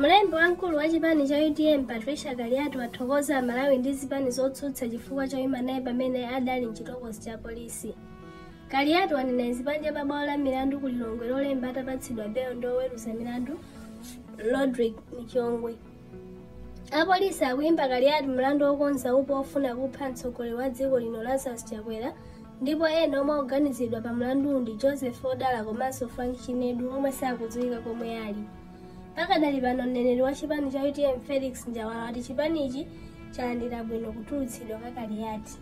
Mlembi wamkulu wa chipani cha UTM Patricia Kaliati wathokoza Amalawi ndi zipani zotsutsa chifukwa choyima naye pamene adali mchitokosi cha polisi. Kaliati wanena izi panja pa bwalo la milandu ku Lilongwe Lolemba atapatsidwa belo ndi oweruza milandu Rodrick Michongwe. Apolisi akuyimba Kaliati mlandu wokonza upo ofuna kupha mtsogoleri wa dziko lino Lazarus Chakwera, ndipo ena omwe akuganizidwa pa mlanduwu ndi Joseph Odala komanso Frank Chinedu omwe sakudziwika komwe ali. Pakadali pano mneneri wa chipani cha UTM Felix Njawala wati chipanichi chalandira bwino kutulutsidwa kwa Kaliati.